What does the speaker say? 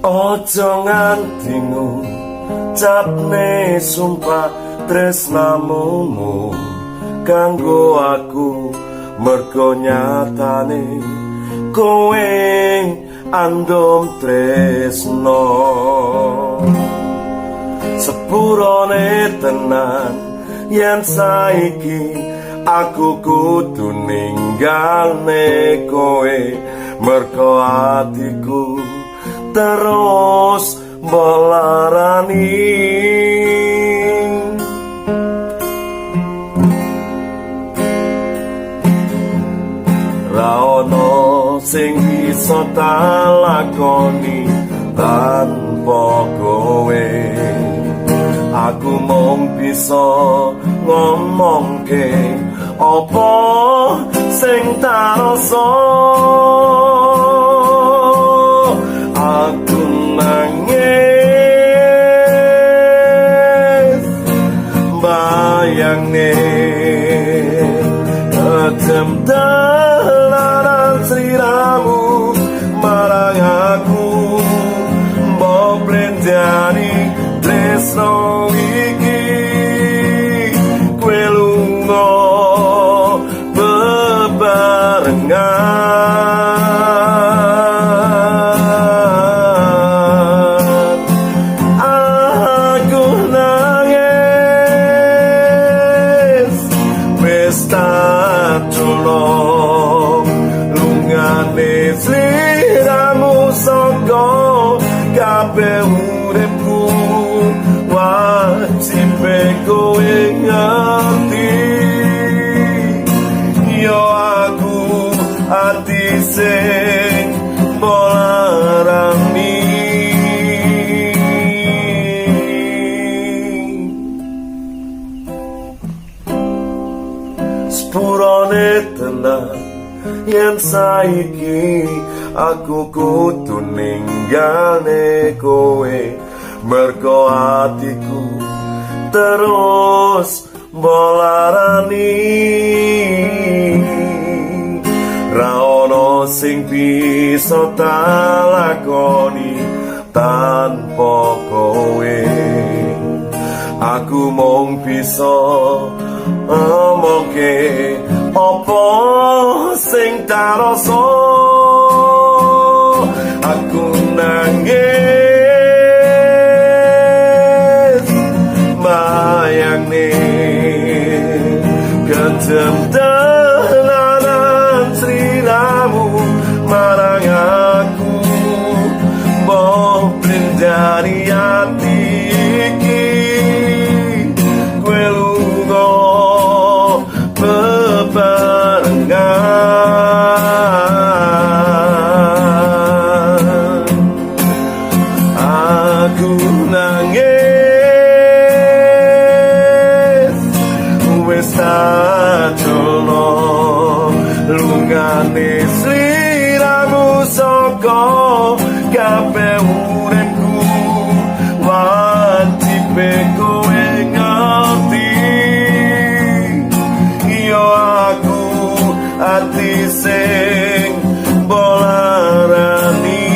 Ojo nganti ngucapne sumpah tresnamu mung kanggo aku, mergo nyatane kowe andum tresno. Sepurone tenan yen saiki aku kudu ninggalne kowe, mergo atiku terus melarani. Ra ono sing bisa tak lakoni tanpa kowe. Aku mung bisa ngomongke apa sing tak rasa. Aku nangis bayangne kejem telaran sliramu marang aku, mbok plenjani tresno iki. Kowe lunga bebarengan, aku nangis wis tak tulung lungane sliramu saka kabeh uripku. Wajib kowe ngerti yo aku ati sing bolarani. Sepurone tenan yen saiki aku kudu ninggalne kowe, mergo atiku terus bolarani. Ra ono sing bisa tak lakoni tanpa kowe. Aku mung bisa omongke apa sing tak rasa. Aku nangis bayangne kejem tenanan sliramu marang aku, mbok blendani ati iki. Kowe lunga bebarengan, aku nangis wis tak culno lungane sliramu saka kabeh uripku. Wajib kowe ngerti yo aku ati sing bolarani.